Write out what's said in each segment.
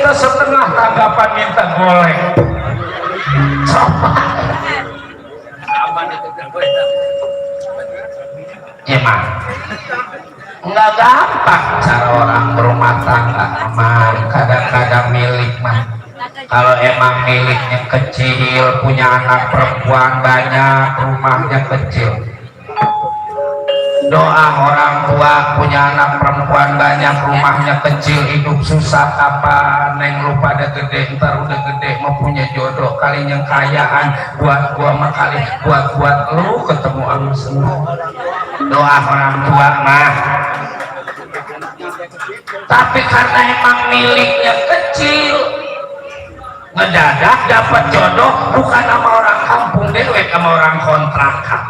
juta setengah tanggapan minta golek. Coba. Ya mah. Nggak gampang cara orang berumah tangga mah, kadang-kadang milik mah. Kalau emang miliknya kecil, punya anak perempuan banyak, rumahnya kecil. Doa orang tua punya anak perempuan banyak, rumahnya kecil, hidup susah apa neng lupa ada gede, ntar udah gede mau punya jodoh kali yang kayaan buat gua mah kali buat lu ketemu sama semua. Doa orang tua mah. Tapi karena emang miliknya kecil, ngedadak dapat jodoh bukan sama orang kampung dewek, sama orang kontrakan.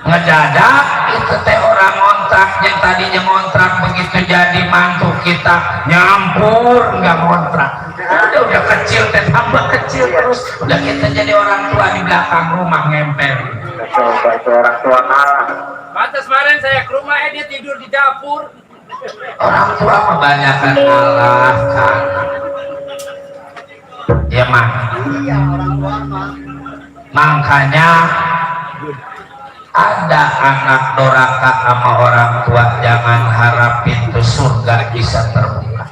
Ngedadak itu teh orang ngontrak yang tadinya ngontrak begitu jadi mantu kita nyampur nggak ngontrak. Udah kecil teh tambah kecil terus, udah kita jadi orang tua di belakang rumah ngempel. Coba itu orang tua kalah. Pantas kemarin saya ke rumah dia tidur di dapur. Orang tua kebanyakan ngalah kan. Ya mah. Makanya ada anak doraka sama orang tua, jangan harap pintu surga bisa terbuka.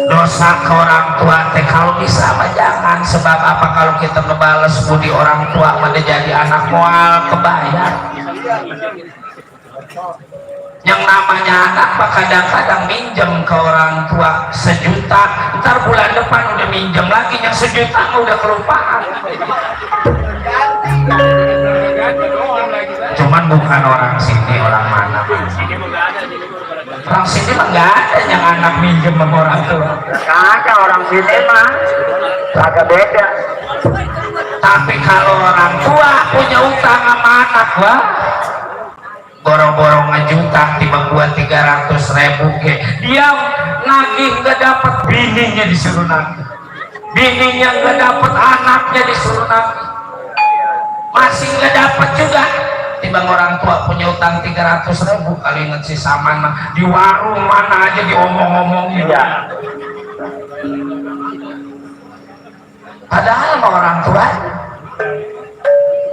Dosa ke orang tua teh kalau bisa mah jangan. Sebab apa? Kalau kita ngebales budi orang tua mah jadi anak moal kebayar. Yang namanya anak mah kadang-kadang minjem ke orang tua 1 juta, ntar bulan depan udah minjem lagi yang 1 juta udah kelupaan. Cuman bukan orang sini, orang mana? Orang sini mah nggak ada yang anak minjem sama orang tua. Kagak orang sini mah, agak beda. Tapi kalau orang tua punya utang sama anak, wah, boro-boro ngejuta tiba buat 300.000 ke dia nagih nggak dapat, bininya disuruh nagih, bininya nggak dapat, anaknya disuruh nagih, masih nggak dapat juga. Tiba orang tua punya utang 300.000, kali inget si Saman mah di warung mana aja diomong-omongin. Iya. Padahal sama orang tua,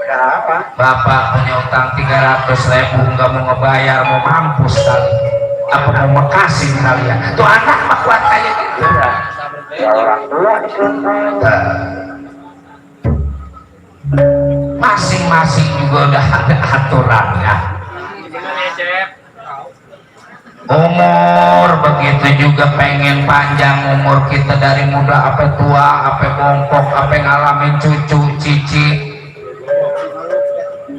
Berapa? bapak punya utang 300.000 nggak mau ngebayar, mau mampus kali, apa mau mekasin kalian. Tuh anak mah kuat kayak gitu. Iya. Ya orang tua disuruh. Masing-masing juga udah ada aturannya. Umur begitu juga, pengen panjang umur kita dari muda apa tua, apa bongkok, apa ngalamin cucu cici.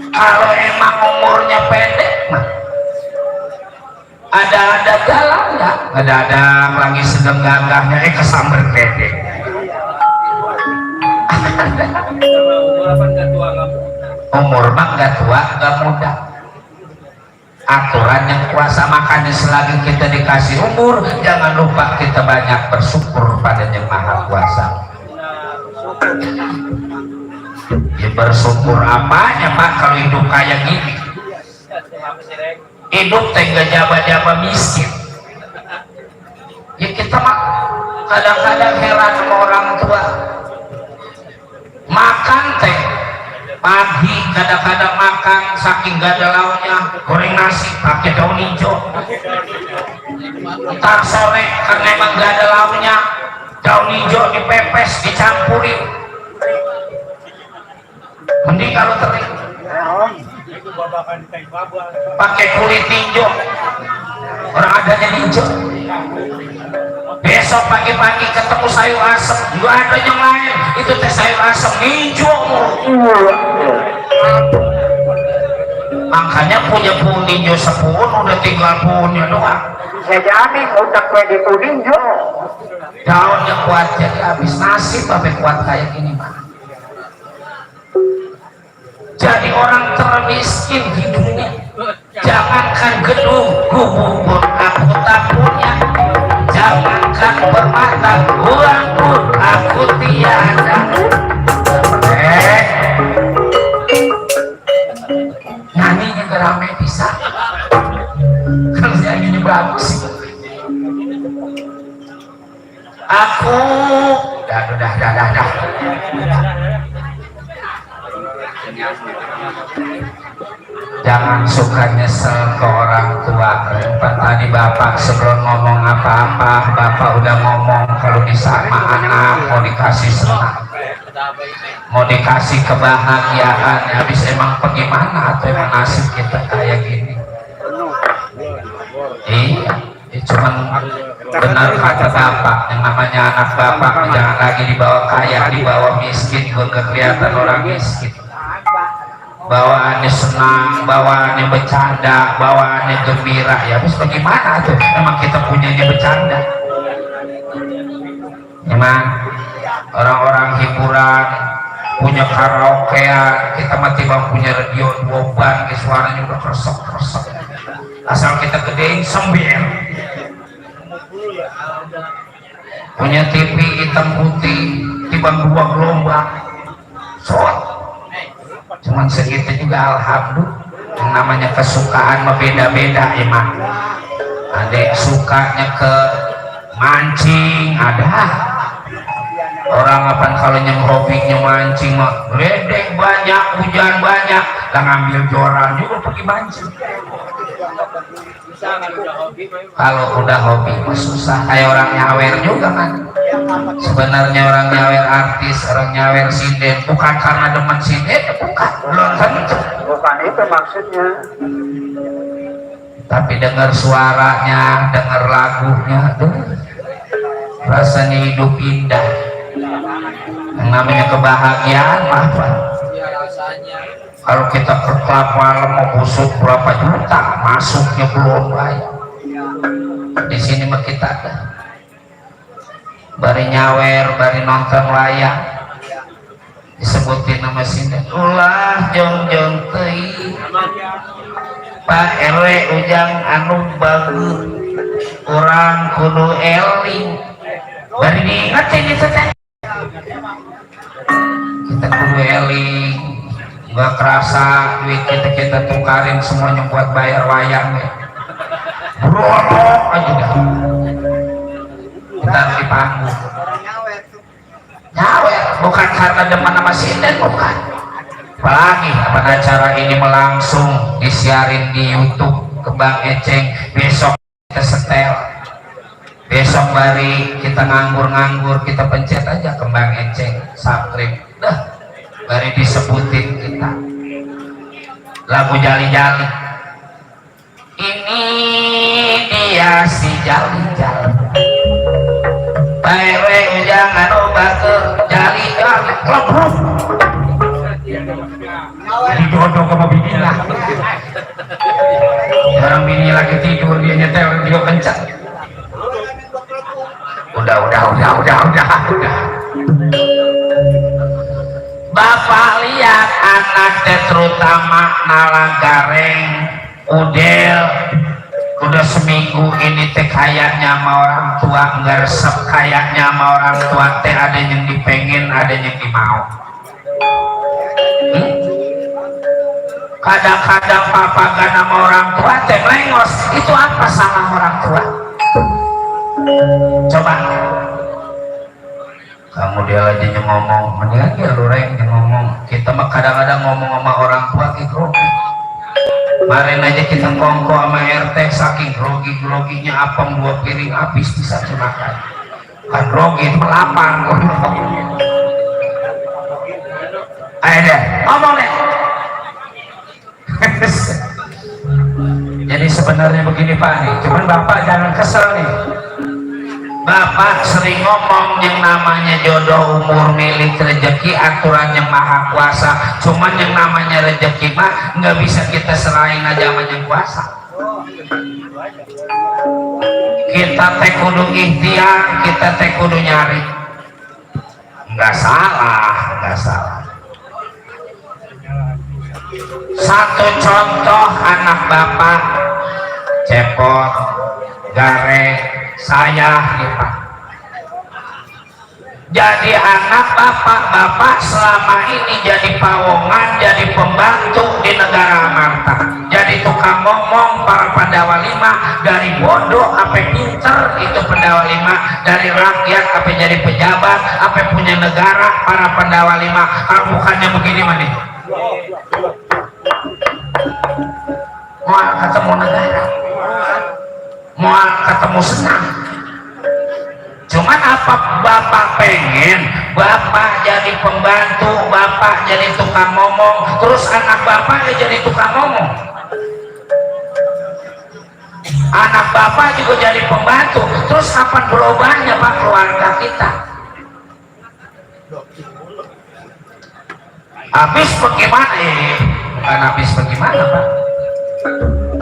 Kalau emang umurnya pendek mah ada jalan nggak? Ada lagi sedang gagahnya kesamber pendek. Umur mah nggak tua nggak muda, aturan yang kuasa. Makanya selagi kita dikasih umur, jangan lupa kita banyak bersyukur pada Yang Maha Kuasa. Ya bersyukur apanya Pak kalau hidup kayak gini? Hidup teh nggak jaba-jaba miskin. Ya kita mah kadang-kadang heran sama orang tua. Makan teh pagi kadang-kadang makan saking gak ada lauknya, goreng nasi pakai daun hijau. Ntar sore karena emang gak ada lauknya, daun hijau dipepes dicampurin. Mending kalau tering pakai kulit hijau, orang adanya hijau. Besok pagi-pagi ketemu sayur asem, nggak ada yang lain, itu teh sayur asem hijau. Makanya punya pohon hijau 10 udah tinggal pohonnya doang. Saya jadi udah kue di kuning jo. Daunnya kuat jadi habis, nasib sampai kuat kayak gini mah. Jadi orang termiskin di dunia, jangankan gedung gubuk pun aku tak punya, jangankan permata uang pun aku tiada. Nyanyinya rame bisa. Kalau si Aginya bagus. Aku dah. Jangan suka nyesel ke orang tua. Tadi bapak sebelum ngomong apa-apa, bapak udah ngomong kalau disama anak mau dikasih senang, mau dikasih kebahagiaan. Habis emang bagaimana atau emang nasib kita kayak gini? Iya, cuman benar kata bapak, yang namanya anak bapak jangan lagi dibawa kaya, dibawa miskin juga kelihatan orang miskin. Bawaannya senang, bawaannya bercanda, bawaannya gembira. Ya habis bagaimana tuh? Emang kita punyanya bercanda. Emang orang-orang hiburan punya karaokean, kita mati bang punya radio 2 ban, suaranya udah keresek. Asal kita gedein sembil. Punya TV hitam putih, timbang 2 gelombang. Soal cuman segitu juga alhamdulillah. Yang namanya kesukaan mah beda-beda emang. Ada sukanya ke mancing, ada orang apa kalau yang hobinya mancing mah ledek banyak, hujan banyak, lah ngambil joran juga pergi mancing. Kalau udah hobi mah susah, kayak orang nyawer juga kan. Sebenarnya orang nyawer artis, orang nyawer sinden bukan karena demen sinden, bukan, belum tentu. Bukan itu maksudnya. Tapi dengar suaranya, dengar lagunya, rasanya hidup indah. Yang namanya kebahagiaan mah apa? Kalau kita ke klub malam mau busuk berapa juta, masuknya belum bayar. Di sini mah kita ada. Bari nyawer, bari nonton wayang, disebutin nama sinden. Ulah jong teuing Pak RW ujang anu bagus, orang kudu eling. Bari diingetin itu teh. Kita kudu eling, nggak kerasa duit kita tukarin semuanya buat bayar wayang ya. Brolok aja dah. Kita di panggung. Nyawer bukan karena depan nama sinden, bukan. Apalagi acara ini melangsung disiarin di YouTube ke Bang Eceng, besok kita setel, besok bari kita nganggur kita pencet aja ke Bang Eceng subscribe, dah bari disebutin kita lagu jali-jali. Ini dia si jali-jali, bae jangan obatur jali-jali lebruk. Jadi jodoh sama bini lah. Orang bini lagi tidur dia nyetel juga kencang. Udah. Bapak lihat anak teh terutama nalagareng, udel, udah seminggu ini teh kayaknya sama orang tua nggak resep, kayaknya sama orang tua teh ada yang dipengen, ada yang dimau. Kadang-kadang papa gak sama orang tua teh melengos, itu apa salah orang tua? Coba kamu dia aja yang ngomong, mendingan dia lu yang ngomong. Kita mah kadang-kadang ngomong sama orang tua gitu. Kemarin aja kita kongko sama RT, saking grogi-groginya apem 2 piring habis bisa makan. Kan grogi itu lapar. Ayo deh, ngomong deh. Jadi sebenarnya begini Pak nih, cuman Bapak jangan kesel nih. Bapak sering ngomong yang namanya jodoh, umur, milik, rezeki, aturan yang maha kuasa. Cuman yang namanya rezeki mah nggak bisa kita serahin aja sama yang kuasa. Kita teh kudu ikhtiar, kita teh kudu nyari. Nggak salah. Satu contoh anak Bapak cepot, garek, saya nih Pak. jadi anak bapak selama ini jadi pawongan, jadi pembantu di negara Amarta, jadi tukang ngomong para Pandawa Lima, dari bodoh apa pinter itu Pandawa Lima, dari rakyat apa jadi pejabat apa punya negara para Pandawa Lima. Kalau bukannya begini mana mau ketemu negara, mau ketemu senang. Cuman apa bapak pengen bapak jadi pembantu, bapak jadi tukang ngomong, terus anak bapak jadi tukang ngomong, anak bapak juga jadi pembantu, terus kapan berubahnya pak keluarga kita? Habis bagaimana bukan habis bagaimana pak?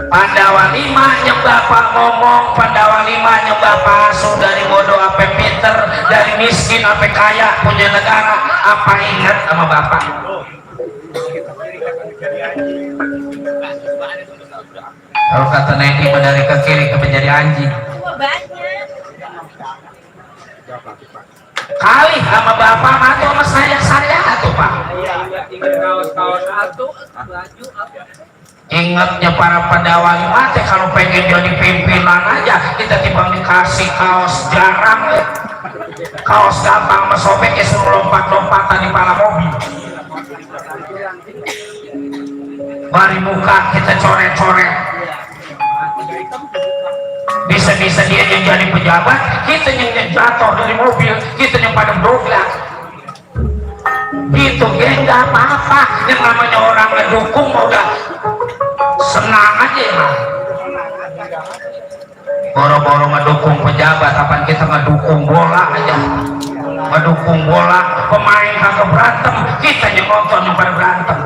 Pandawa Lima yang bapak ngomong, Pandawa Lima yang bapak asuh, dari bodoh apa pinter, dari miskin apa kaya punya negara, apa ingat sama bapak? Kalau kata Nedi dari ke kiri ke menjadi anjing. Kali sama bapak mati sama saya tuh pak. Kaos-kaos satu, baju apa? Ingatnya para Pandawa Lima teh kalau pengen jadi pimpinan aja kita tiba dikasih kaos jarang ya. Kaos gampang mesobek ya suruh lompat-lompatan di pala mobil. Bari muka kita coret-coret. Bisa-bisa dia yang jadi pejabat, kita yang jatuh dari mobil, kita yang pada dobrak. Gitu geng, gak apa-apa. Yang namanya orang ngedukung udah senang aja ya. Boro-boro ngedukung pejabat, apaan kita ngedukung bola aja, ngedukung bola, pemain kagak berantem, kita yang nonton yang pada berantem.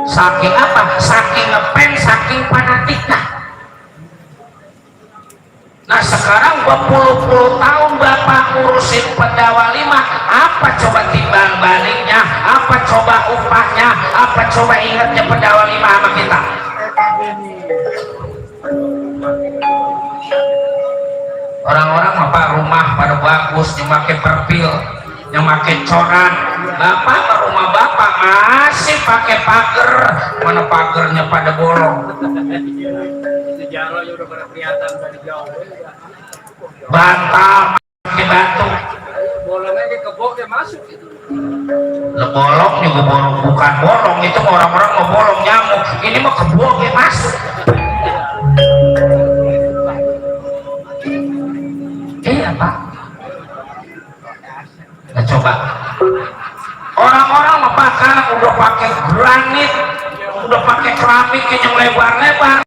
Saking apa? Saking ngefans, saking fanatiknya. Nah sekarang berpuluh-puluh tahun bapak ngurusin Pandawa Lima, apa coba timbang baliknya, apa coba upahnya, apa coba ingatnya Pandawa Lima sama kita? Orang-orang apa rumah pada bagus, yang pakai perpil, yang pakai coran. Bapak rumah bapak masih pakai pagar, mana pagarnya pada bolong. Sejarah udah pada kelihatan dari jauh. Bantal pakai batu. Bolongnya ke kebok dia masuk itu. Bolong juga bolong, bukan bolong itu orang-orang mau bolong nyamuk. Ini mau kebok dia masuk. Iya pak. Nah coba. Orang-orang mah sekarang udah pakai granit, udah pakai keramik yang lebar-lebar.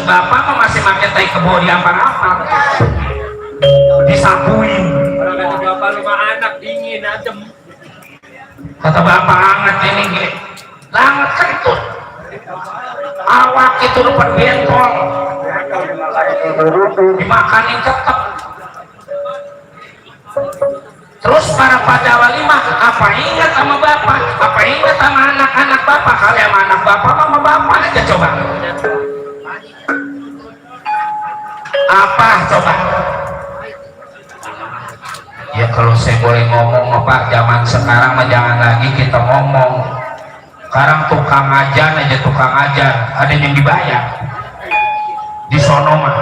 Bapak mah masih pakai tai kebo di apa-apa. Disapuin. Orang kata bapak rumah anak dingin adem. Kata bapak hangat ini gini, langat kentut. Awak itu depan bentol. Dimakanin tetep. Terus para Pandawa Lima, apa ingat sama bapak? Apa ingat sama anak-anak bapak? Kalau sama anak bapak sama bapak aja coba. Apa coba? Ya kalau saya boleh ngomong pak, zaman sekarang mah jangan lagi kita ngomong. Sekarang tukang ajan aja tukang ajan, ada yang dibayar di sono mah.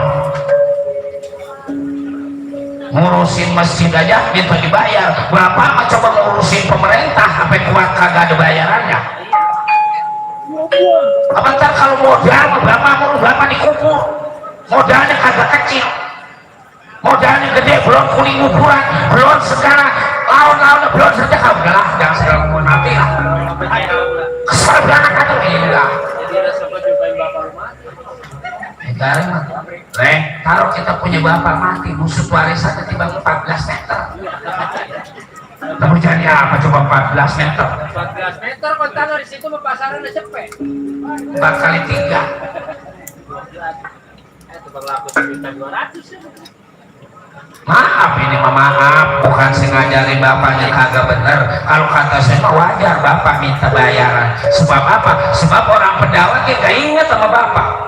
Ngurusin masjid aja gitu dibayar. Bapak mah coba ngurusin pemerintah, apa kuat kagak ada bayarannya. Apa ntar kalau modal bapak dikubur, modalnya kagak kecil, modalnya gede, belum kuning nguburan, belum segala lawan-lawan, belum sedekah. Udahlah jangan segala mau mati lah, kesel banget atau gila. Jadi rasa jumpain bapak rumah. Kalau kita punya bapak mati, busuk warisan ketimbang 14 meter. Kamu jadi apa coba 14 meter? 14 meter kontainer di situ pasaran udah cepet. 4 kali 3. Itu berlaku 1.200 ya. Maaf ini mah maaf, bukan sengaja bapaknya kagak bener. Kalau kata saya mah wajar bapak minta bayaran. Sebab apa? Sebab orang Pandawa gak inget sama bapak.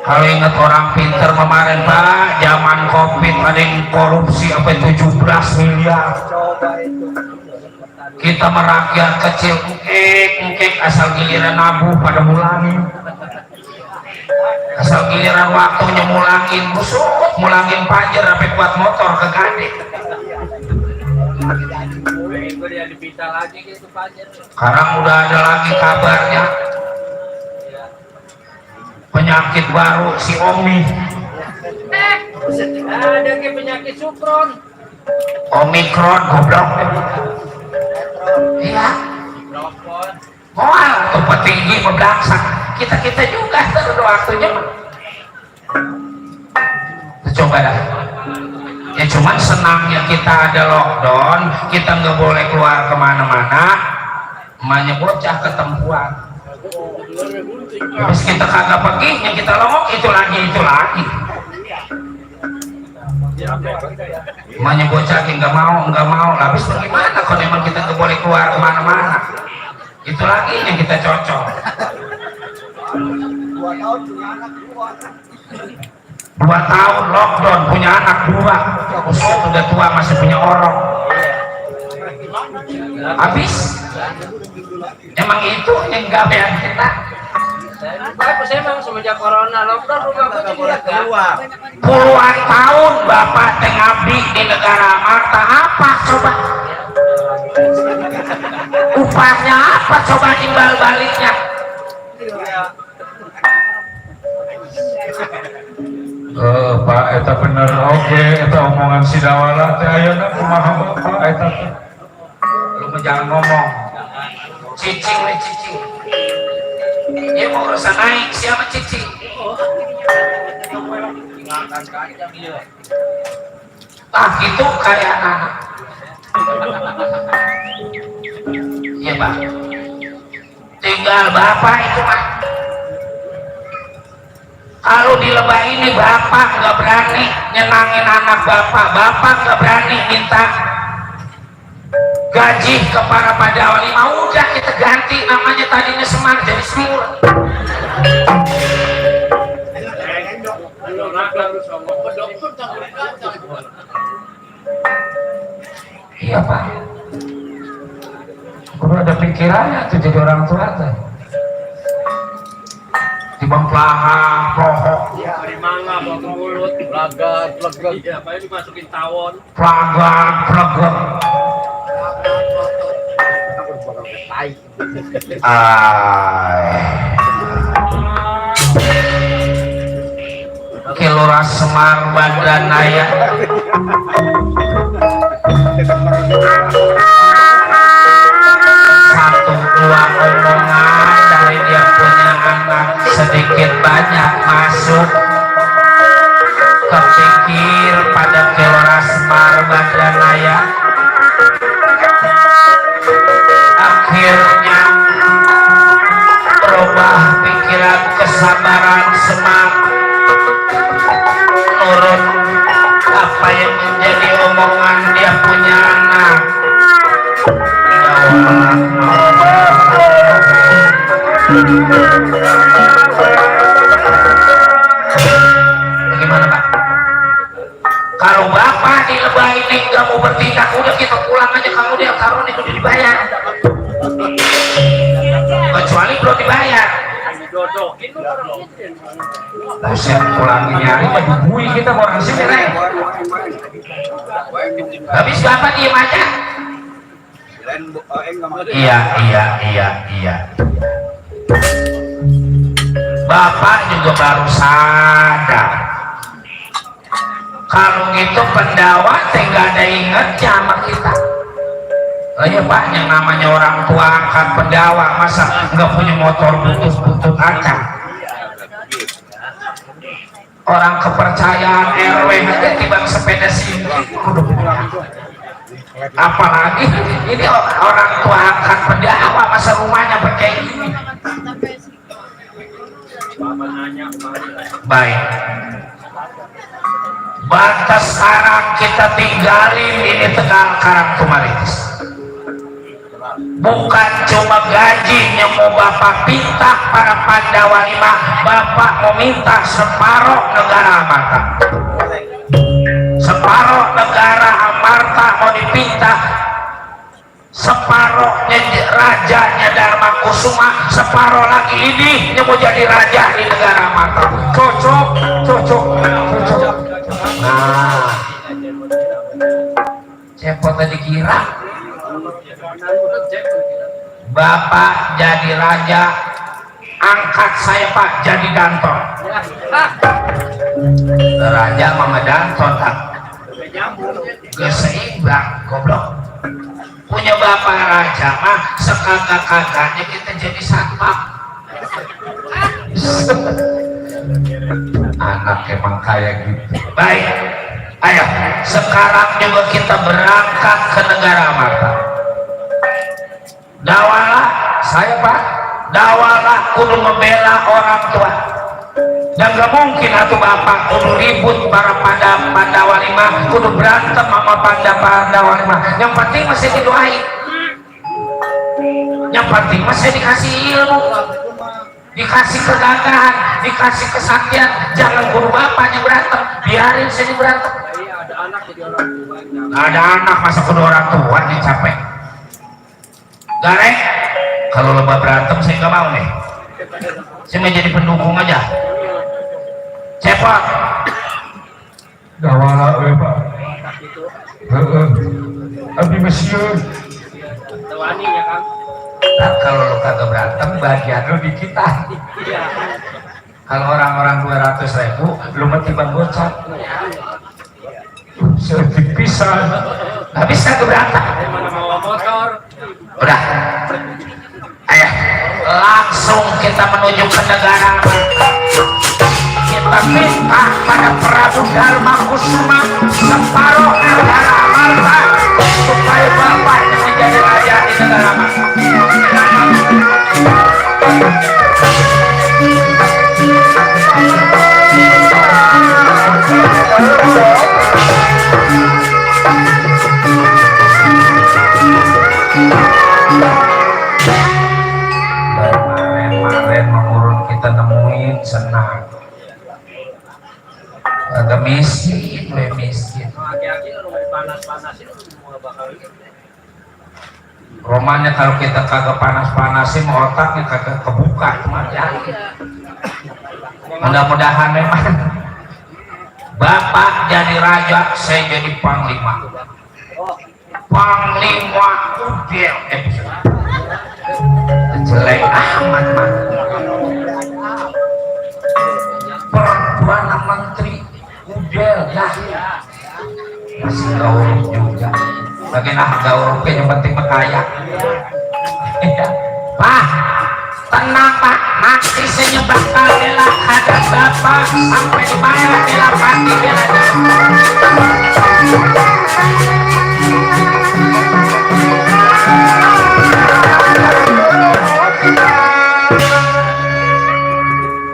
Kalau ingat orang pinter kemarin Pak, zaman COVID ada yang korupsi sampai 17 miliar. Kita merakyat kecil, engkek asal giliran nabuh pada mulangin. Asal giliran waktunya mulangin busuk, mulangin pajer sampai kuat motor ke gade. Sekarang udah ada lagi kabarnya. Penyakit baru si Omi. Ada ke penyakit Supron. Omikron goblok. Iya. Moal tuh petinggi membelangsang. Kita juga terus waktunya. Coba dah. Ya cuman senangnya kita ada lockdown, kita nggak boleh keluar kemana-mana. Emaknya bocah ketempuan. Terus kita kagak pergi, yang kita longok itu lagi. Emaknya bocah nggak mau. Habis bagaimana kalau memang kita nggak boleh keluar kemana-mana? Itu lagi yang kita cocok. 2 tahun lockdown punya anak 2, udah tua masih punya orang. Habis emang itu yang gawean kita. Saya memang semenjak corona lockdown rumah nggak boleh keluar. Puluhan tahun bapak ngabdi di negara Marta, apa coba? Upahnya apa coba imbal baliknya? Pak eta bener oke, eta omongan si Dawala teh ayeuna kumaha Pak eta teh. Lu jangan ngomong. Cicing. Dia mau urusan naik siapa cicing? Gitu kayak anak. Iya Pak. Tinggal bapak itu Pak. Kalau di lebah ini bapak nggak berani nyenangin anak bapak nggak berani minta gaji ke para padawan. Udah kita ganti namanya, tadinya Semar jadi Semur. Iya Pak, udah ada pikirannya tuh jadi orang tua tuh. Bang Plaha, Prohok, Dari mangga, potong mulut, lagat, plegek. Iya, apa dimasukin tawon. Plaga, Plegek. Kelora Semar Badanaya. Satu dua omongan dari dia punya anak sedikit banyak masuk kepikir pada Kelora Semar Badanaya. Akhirnya berubah pikiran, kesabaran Semar nurut apa yang menjadi omongan dia punya anak. Bagaimana Pak? Kalau bapak di lebah ini nggak mau bertindak, udah kita pulang aja, kamu dia taruh itu dibayar. Kecuali belum dibayar. Buset, pulang nyari baju bui kita orang sini Rey. Habis bapak diem aja. Iya. Bapak juga baru sadar kalau gitu pendawa nggak ada ingetnya sama kita. Oh iya Pak, yang namanya orang tua angkat pendawa masa nggak punya motor butut-butut angkat. Orang kepercayaan RW aja tibang sepeda sini udah punya. Apalagi ini orang tua angkat pendawa masa rumahnya pakai ini. Baik, batas sekarang kita tinggalin ini Tegal Karangtumaritis. bukan cuma gajinya mau bapak pinta para Pandawa 5, bapak mau minta separuh negara Amarta. Separuh negara Amarta mau dipinta, separuhnya rajanya Dharma Kusuma, separuh lagi ini yang mau jadi raja di negara Amarta. Cocok. Nah, cepot tadi kira bapak jadi raja, angkat saya Pak jadi danton. Raja mama danton tak keseimbang goblok. Punya bapak raja mah sekagak-kagaknya kita jadi satpam. Anak emang kayak gitu. Baik, ayo sekarang juga kita berangkat ke negara Amarta. Dawala saya Pak, Dawala kudu membela orang tua. Dan gak mungkin atuh bapak kudu ribut para Pandawa 5, kudu berantem sama Pandawa 5. Yang penting masih didoain, yang penting masih dikasih ilmu, dikasih kegagahan, dikasih kesaktian. Jangan kudu bapaknya berantem, biarin sini berantem. Ada anak masa kudu orang tua nih capek. Garek, kalau lomba berantem saya nggak mau nih. Saya mau jadi pendukung aja. Cepot. Dawala Pak. Abdi Mesir. Tawani ya Kang. Nah, kalau lu kagak berantem bagian lu di kita. Kalau orang-orang 200.000 lu mati bang gocap. Setik pisan. Nggak bisa tuh berantem. Mana bawa motor? Udah. Ayo langsung kita menuju ke negara Amarta. Kita minta pada Prabu Dharma Kusuma separuh negara Amarta supaya bapaknya menjadi raja di negara Amarta. Kemarin mengurun kita nemuin senang. Agak miskin, miskin. Aki-aki lu panas-panasin semua bakal Romannya kalau kita kagak panas-panasin otaknya kagak kebuka cuma ya. Mudah-mudahan memang bapak jadi raja, saya jadi panglima. Panglima udel jelek amat mah. Perdana Menteri udel dah masih gaul juga. Bagaimana gaul yang penting kaya. Pak, tenang Pak, nanti saya bakal bela hadap bapak sampai di mana bela pati bela.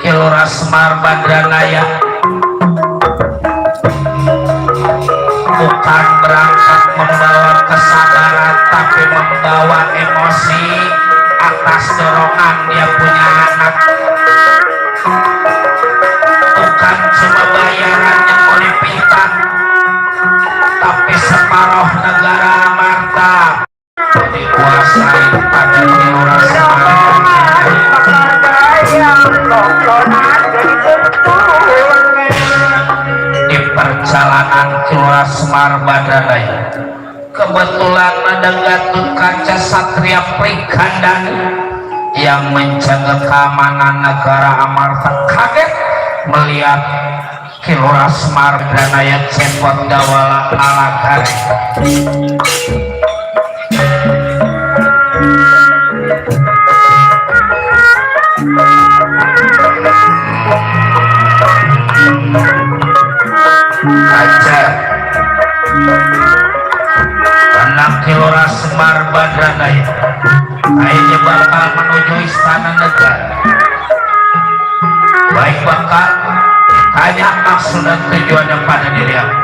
Kilora Semar Badranaya bukan berangkat membawa kesabaran tapi membawa emosi atas dorongan dia punya anak. Bukan cuma bayaran yang mau dipinta tapi separuh negara Amarta dikuasai pada Kilora Semar. Di perjalanan Kilora Semar Badranaya kebetulan ada Gatot Kaca Satria Prikandani yang menjaga keamanan negara Amarta kaget melihat Kilora Semar Badranaya cepot Dawala Alagare. Ajar anak Kilora Semar Badranaya kayaknya bakal menuju istana negara. Baik, bakal tanya maksud dan tujuannya pada diri aku.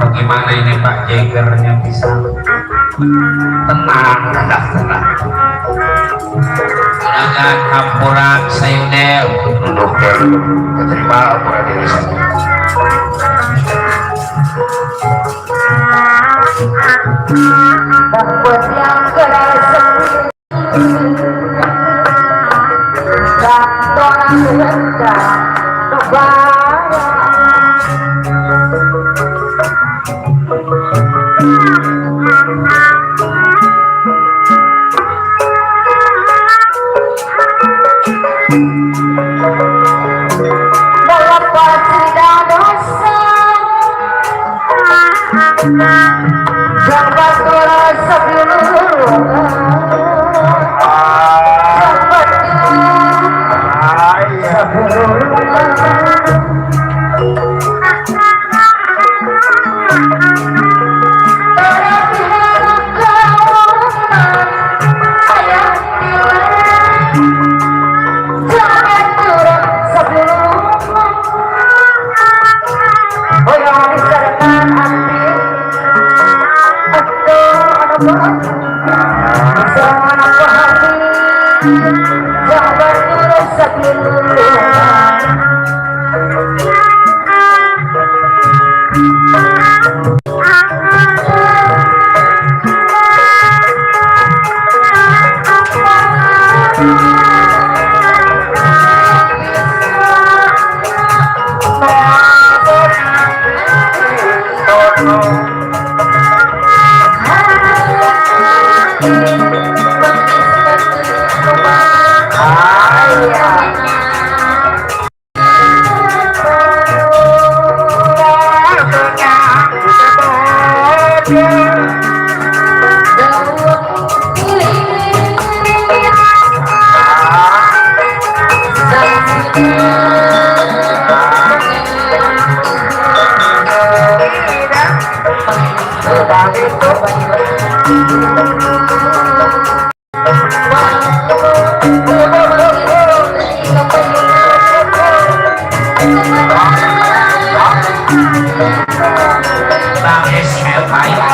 Bagaimana ini Pak Jagernya bisa tenang, tenang. Juragan Hampuran Sayudel duduk dulu, terima ampura diri saya. Membuat yang keras dan rendah kebaran melepas tidak dosa jangan terasa Bang Ismail Baik.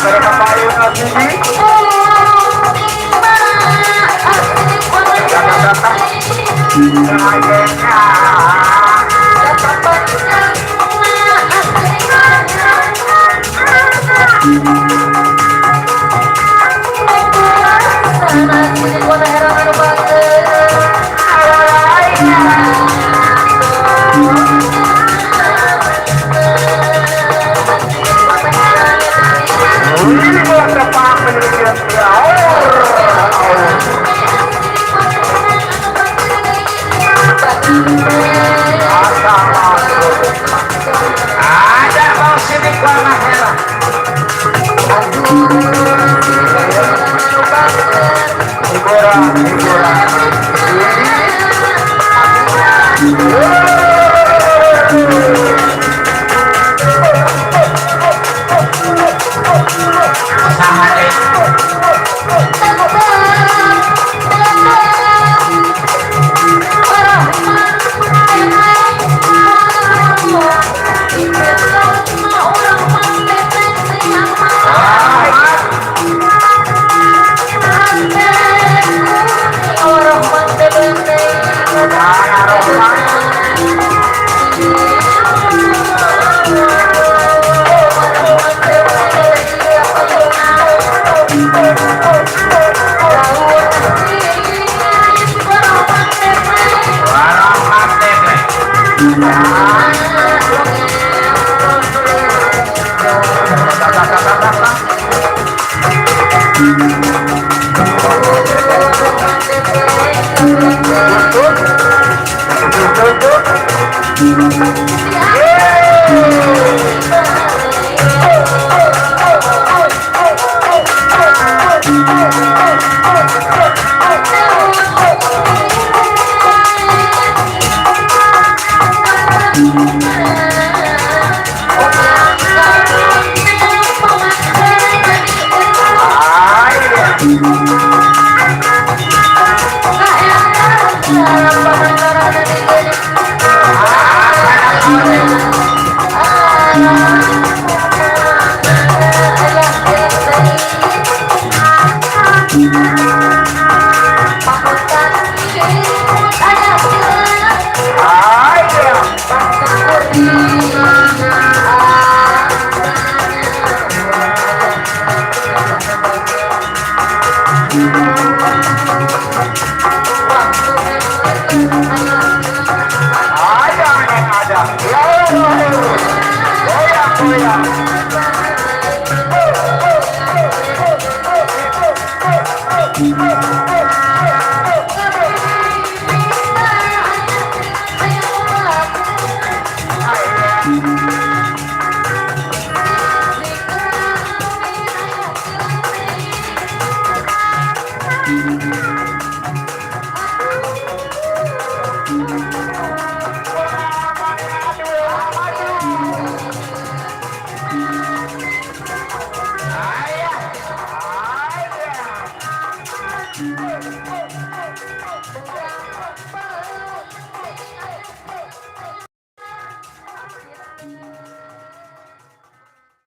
Pero papayo na sini. Ada mau sini kuala hera. Sahade. Warang mantep. Thank you.